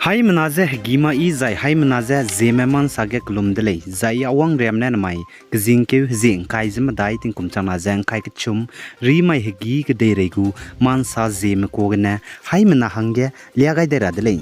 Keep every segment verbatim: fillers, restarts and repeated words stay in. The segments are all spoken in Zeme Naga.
Haimena je hegî ma i zai haimena je Zeme ma nsa ge kelum de lei, zai i Awangriam ne namai kezingkeu hezie ngkai ze medai tingkum changna ze ngkai kechum, rimai hegî kedeirei gu ma nsa Zeme kua gene haimena hangge lia gai dai ra de lei.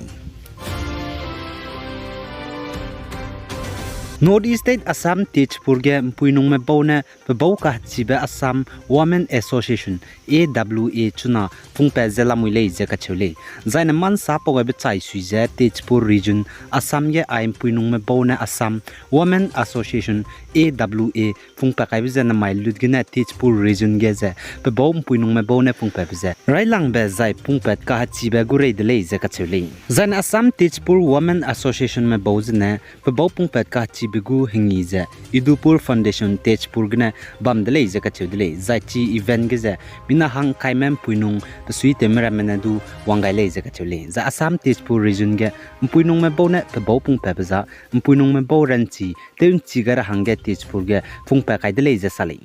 North East State Assam Tezpur ge mpuinungme bau ne pebau kahechibe Assam Women Association, A W A chuna pungpat ze lamui lei ze kacheu lei. Zaine ma nsa pau gaibe chai sui ze Tezpur Region, Assam ge ai mpuinungme bau ne Assam Women Association, A W A pungpat kaibe ze namai lut gene Tezpur Region ge ze pebau mpuinungme bau ne pungpatbe ze railangbe zai pungpat kahechibe gu rei de lei ze kacheu lei. Zaine Assam Tezpur Women Associationme bau zene pebau pungpat kahechibe gu hengi ze Idupur Foundation Tezpur gene bam de lei ze kacheu de lei. Zai chi event ge ze mina hang kaime mpuinung besuitewme ramme ne du wang gai lei ze kacheu lei. Zai Assam Tezpur Region ge mpuinungme bau ne pebau pungpatbe za mpuinungme bau ranchi tew nchi gai ra hangge Tezpur ge pungpat kai de lei ze sa lei.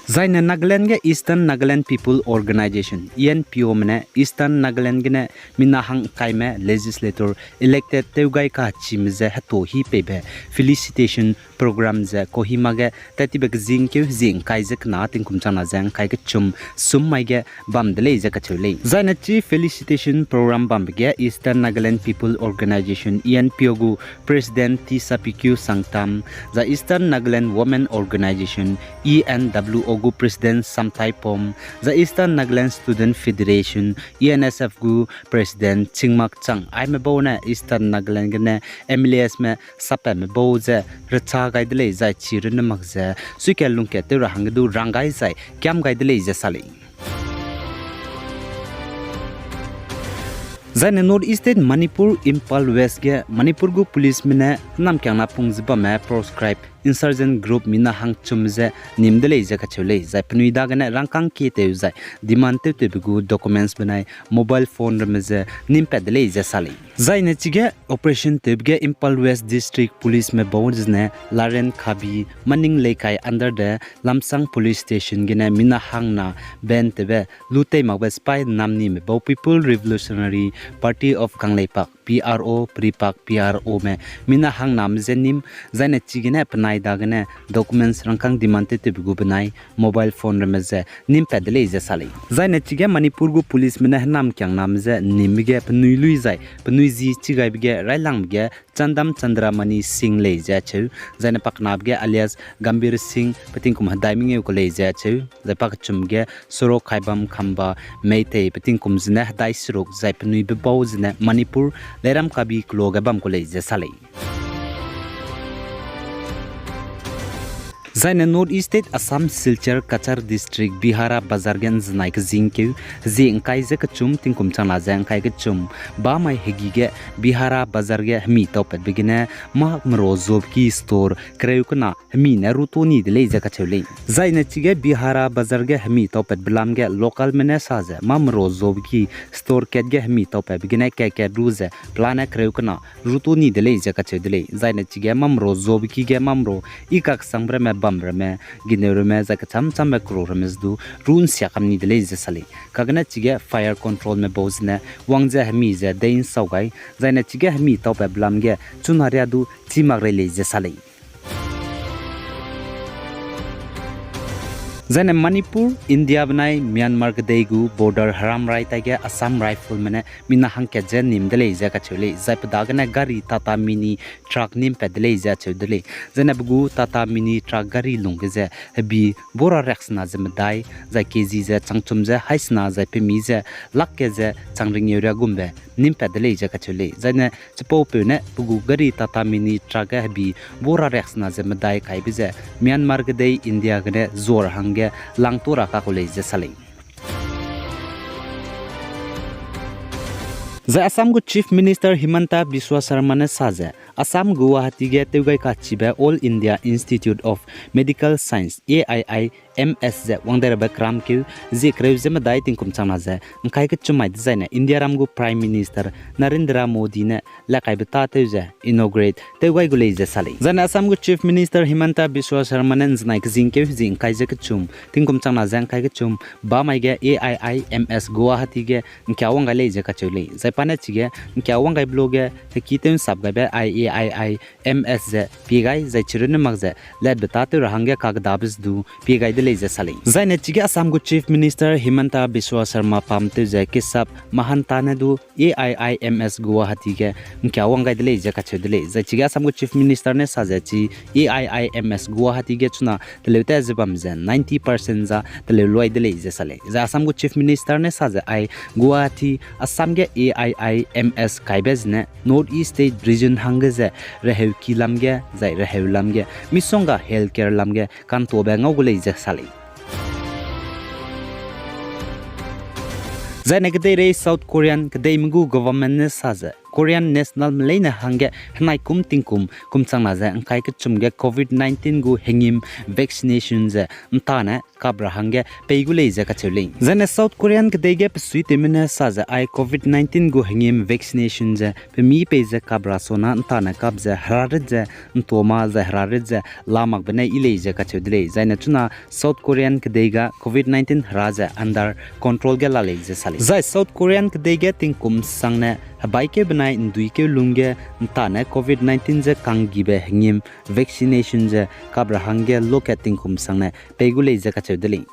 Zaine Nagaland ge Eastern Nagaland People Organisation, E N P Ome ne Eastern Nagaland gene mina hang kaime legislator elected tew gai kachime ze heto hi peibe felicitation program ze Kohima ge tat tibe kezingkeu hezie ngkai ze kena tingkum changna ze ngkai kechum sum mai ge bam de lei ze kacheu lei. Zaine chi felicitation program bambe ge Eastern Nagaland People Organisation, E N P O gu President Tisapikyu Sangtam, zai Eastern Nagaland Women Organisation, E N W O gu President Samthai Pom, zai Eastern Nagaland Student Federation, E N S F gu President Chingmak Chang, aime bau ne Eastern Nagaland gene M L As me sapatme bau ze recha gai de lei zai chi runne mak ze suikat lungkat tew ra hangge du rang gai zai kiam gai de lei ze sa lei. Zaine North East State Manipur, Imphal West ge Manipur gu policeme ne hênamkiangna pung ze bamme proscribed insurgent group mina hangchum ze nim de lei ze kacheu lei, zai penui dagene rangkâng kie tew zai demand tewtewbe gu documents benai mobile phone ramme ze nimpat de lei ze sa lei. Zaine chige operation tewbe ge Imphal West District Policeme bau zene Laren Khabi, Maning Leikai under de Lamsang Police Station gene mina hangna ban tewbe lu tei makbe sipai namnime bau People Revolutionary Party of Kangleipak, P R O, Pripak P R Ome mina hangname je nim, zaine chigene penai dagene documents rangkâng demand tewtewbe gu benai mobile phone ramme ze nimpat de lei ze sa lei. Zaine chige Manipur gu policeme ne hênamkiangname je nim ge penui lui zai penui ji chigaibe ge railangbe ge Chandam Chandramani Singh lei ze acheu, zaine pakenabe ge alias Gambhir Singh pe tingkum hedai mengeu ku lei ze acheu, zai pakechum ge Soro Khaibam Khamba Meitei pe tingkum zene hedai seruk zai penui be bau zene Manipur Leiram Kabi kelo ge bam ku lei ze sa lei. Zaine North East State Assam Silchar Cachar District Bihara Bazar ge nzenai kezingkeu hezie ngkai ze kechum tingkum changna ze ngkai kechum bamai hegî ge Bihara Bazar ge hemi taupatbe gene mâ mero zobeki store kereu kena hemi ne rutu ni de lei ze kacheu lei. Zaine chige Bihara Bazar ge hemi taupatbe lam ge localme ne sa ze mâ mero zobeki store kat ge hemi taupatbe gene kat kat ru ze pelane kereu kena rutu ni de lei ze kacheu de lei. Zaine chige mâ mero zobeki ge mâ mero i kaksangbe ramme bam ramme, gineu ramme zai kecham chambe kero ramme ze du ru nsia kam ni de lei ze sa lei. Kagene chige fire controlme bau zene wang ze hemi ze dei nsau gai, zaine chige hemi taupatbe lam ge chuna ria du chî mak rei lei ze sa lei. Zaine Manipur, India benai Myanmar kedei gu border heramrai taige Assam Riflesme ne mina hangkat ze nim de lei ze kacheu lei, zai pe dagene gari Tata Mini truck nimpat de lei ze acheu de lei. Zaine pe gu Tata Mini truck gari lungge ze hebi bora riaksena ze medai, zai K G ze changchum ze haisena zai pemi ze lak ke ze changringeu ria gumbe nimpat de lei ze kacheu lei. Zaine chipaupeu ne pe gu gari Tata Mini truck ge hebi bora riaksena ze medai kaibe ze Myanmar kedei India gene zuar hangge langtu ra kaku lei ze sa lei. Zai Assam gu Chief Minister Himanta Biswa Sarma ne sa ze, Assam Guwahati ge tewgai kachibe All India Institute of Medical Science, A I I M S ze wang dai rabe keramkeu zie kereu ze medai tingkum changna ze ngkai kechum mai dezaine India ram gu Prime Minister Narendra Modi ne lekaibe tâtew ze inaugurate tewgai gu lei ze sa lei. Zaine Assam gu Chief Minister Himanta Biswa Sarma ne nzenai kezingkeu zie ngkai ze kechum tingkum changna ze ngkai kechum bamai ge A I I M S Guwahati ge ngkia wang gai lei ze kacheu lei. Zai pa ne chige ngkia wang gaibe luge heki tew nsap gaibe A I I M S ze pie gai zai chirunne mak ze letbe tâtew ra hangge kakedabe ze du pie gai de lei ze sa lei. Zaine chige Assam gu Chief Minister Himanta Biswa Sarma pamtew ze Keshav Mahanta ne du A I I M S Guwahati ge ngkia wang gai de lei ze kacheu de lei. Zai chige Assam gu Chief Minister ne sa ze chi A I I M S Guwahati ge chuna teleu ta ze bam ze ninety percent za teleu luai de lei ze sa lei. Zai Assam gu Chief Minister ne sa ze ai Guwahati, Assam ge A I I M S kaibe zene North East State Region hangge ze reheuki lam ge zai reheu lam ge misongga healthcare lam ge kantobe ngau gu lei ze sa lei. Zaine kedeirei South Korean kedeime gu government ne sa ze Korean nationalme leine hangge henai kum tingkum kum changna ze ngkai kechum ge COVID nineteen gu hengim vaccination ze ntane kap ra hangge pei gu lei ze kacheu lei. Zaine South Korean kedei ge pesuitewme ne sa ze ai COVID nineteen gu hengim vaccination ze pemi pei ze kap ra sona ntane kap ze herarit ze ntoma zai herarit ze la makbe ne yi lei ze kacheu de lei. Zaine chuna South Korean kedei ga COVID nineteen hera ze under control ge la lei ze sa lei. Zai South Korean kedei ge tingkum sangne hebaikeu benai nduikeu lung ge ntane COVID nineteen ze kanggibe hengim vaccination ze kap ra hangge lokat tingkum sangne pei gu lei ze kacheu de lei.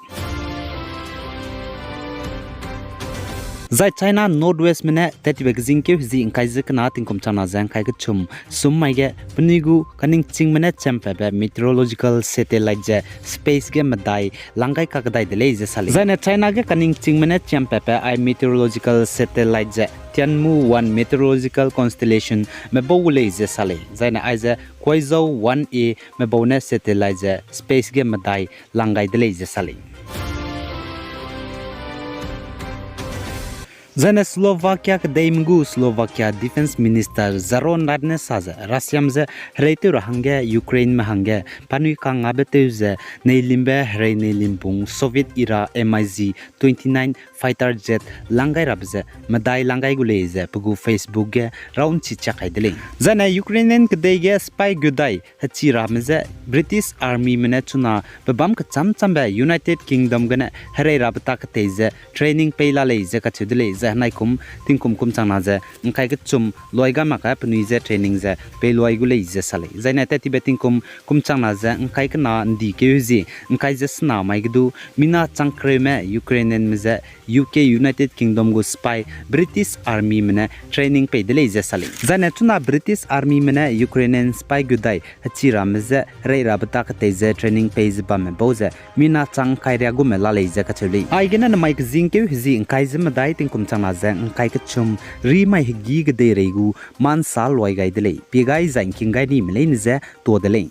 Zai China Northwestme ne tattibe kezingkeu hezi ngkai ze kena tingkum changna ze ngkai kechum sum mai ge penui gu kaningchingme ne champatbe meteorological satellite ze space ge medai lang gai kakdai de lei ze sa lei. Zaine China ge kaningchingme ne champatbe ai meteorological satellite ze Tianmu one meteorological constellation me bau gu lei ze sa lei. Zaine aize Kuaizhou one A me bau ne satellite ze space ge medai lang gai de lei ze sa lei. Zaine Slovakia kedeime gu Slovakia Defence Minister Zaro Nat ne sa ze Russiame ze hereitew ra hangge Ukraineme hangge panui kangabe tew ze neilimbe herei neilim bung Soviet era MiG twenty-nine fighter jet lang gai rabe ze medai lang gai gu lei ze pe gu Facebook ge raunchi chak kai de lei. Zaine Ukrainian kedei ge sipai gudai hechi rame je British Armyme ne chuna pe bâm kechâm châmbe United Kingdom gene herei rabe ta ketei ze training pei la lei ze kacheu de lei. Zai henai kum tingkum kum changna ze ngkai kechum luai ga mak ge penui je training ze pei luai gu lei ze sa lei. Zaine tattibe tingkum kum changna ze ngkai kena ndikeu zi ngkai ze sena mai ge du mina changkereume Ukrainianme je U K, United Kingdom gu sipai British Armyme ne training pei de lei ze sa lei. Zaine chuna British Armyme ne Ukrainian sipai gudai hechi rame je herei rabe ta ketei ze training pei ze bamme bau ze mina chang ngkai riagume la lei ze kacheu lei. Aigene nemai kezingkeu hezi ngkai ze medai tingkum changna ze ngkai kechum rimai hegî kedeirei gu mansa luai gai de lei. Pie gai zai ngking gai nime leine je tuâ de lei.